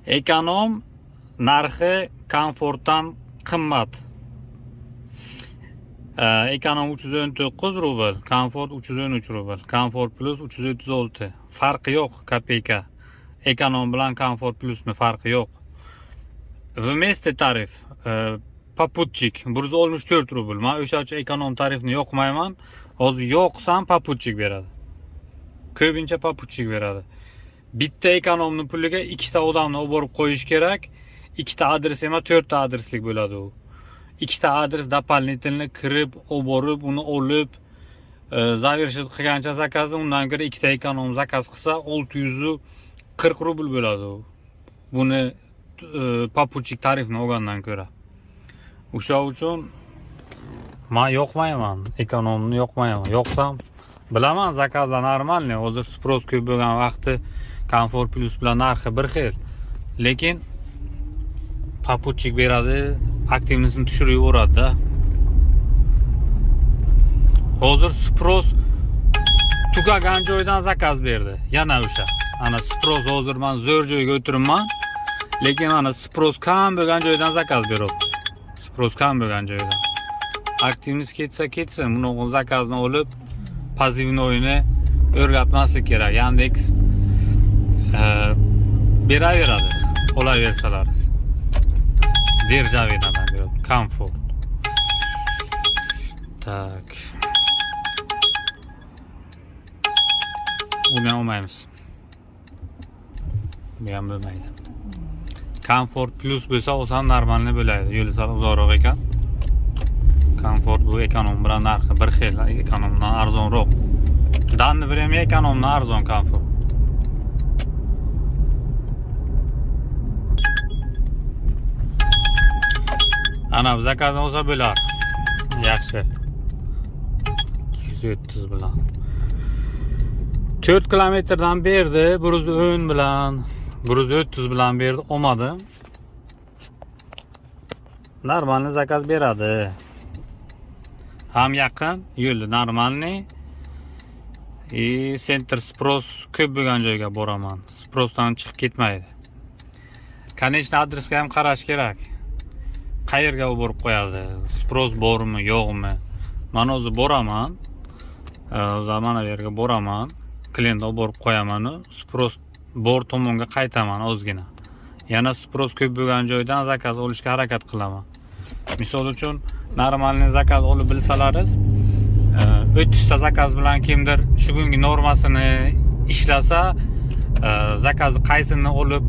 Ekonom narxi komfortdan qimmat. Ekonom 319 rubl, komfort 313 rubl, komfort plus 336. Farqi yo'q, kopeyka. Ekonom bilan komfort plusni farqi yo'q. Вместе tarif попутчик 164 rubl. Men o'sha uchun ekonom tarifni yoqmayman. Hozir yoqsam, попутчик beradi. Ko'pincha попутчик beradi. Bitta ekonomni puliga ikkita odamni olib borib qo'yish kerak. Ikkita adres emas, to'rtta adreslik bo'ladi u. Ikkita adres дополнительно kirib, olib borib, uni olib, завершить qilgancha zakazni, undan ko'ra ikkita ekonom zakaz qilsa, 640 rubl bo'ladi u. Buni попутчик tarifni olgandan ko'ra. O'sha uchun man yoqmayman, ekonomni yoqmayman. Yoqsam, bilaman, zakazlar нормальный. Hozir спрос ko'p bo'lgan vaqti komfort plus bilan narxi bir xil. Lekin попутчик beradi, активность ni tushirib yuboradi-da. Hozir спрос tugagan joydan zakaz berdi. Yana o'sha. Ana спрос, hozir man zo'r joyga o'tiribman. Lekin mana спрос kam bo'lgan joydan zakaz beryapti. Спрос kam bo'lgan joydan. Активность ketsa ketsin, bunaqa zakazni olib позывной ni o'rgatmaslik kerak. Yandex beraveradi, olaversalar. Державинаdan beradi. Komfort. Так. Uni ham olmaymiz. Bu ham bo'lmaydi. Komfort plus bo'lsa, olsam нормальный bo'ladi. Yo'li sal uzoqroq ekan. Komfort bu ekonom bilan narxi bir xil, ekonomdan arzonroq. Данный время ekonomdan arzon komfort. Ana bu zakazni olsa bo'lar. Yaxshi. 230 bilan. 4 kilometrdan berdi, 110 bilan, 130 bilan berdi, olmadim. Нормальный zakaz beradi. Ham yaqin, yo'li нормальный. И центр спрос ko'p bo'lgan joyga boraman. Спрос dan chiqib ketmaydi. Конечно, adresga ham qarash kerak. Qayerga olib borib qo'yadi? Спрос bormi, yo'qmi? Man o'zi boraman. O'zi mana bu yerga boraman. Klient olib borib qo'yaman, спрос bor tomonga qaytaman ozgina. Yana спрос ko'p bo'lgan joydan zakaz olishga harakat qilaman. Misol uchun, нормальный zakaz olib bilsalaringiz, 30 ta zakaz bilan kimdir shu kungi normasini ishlasa, zakazni qaysini olib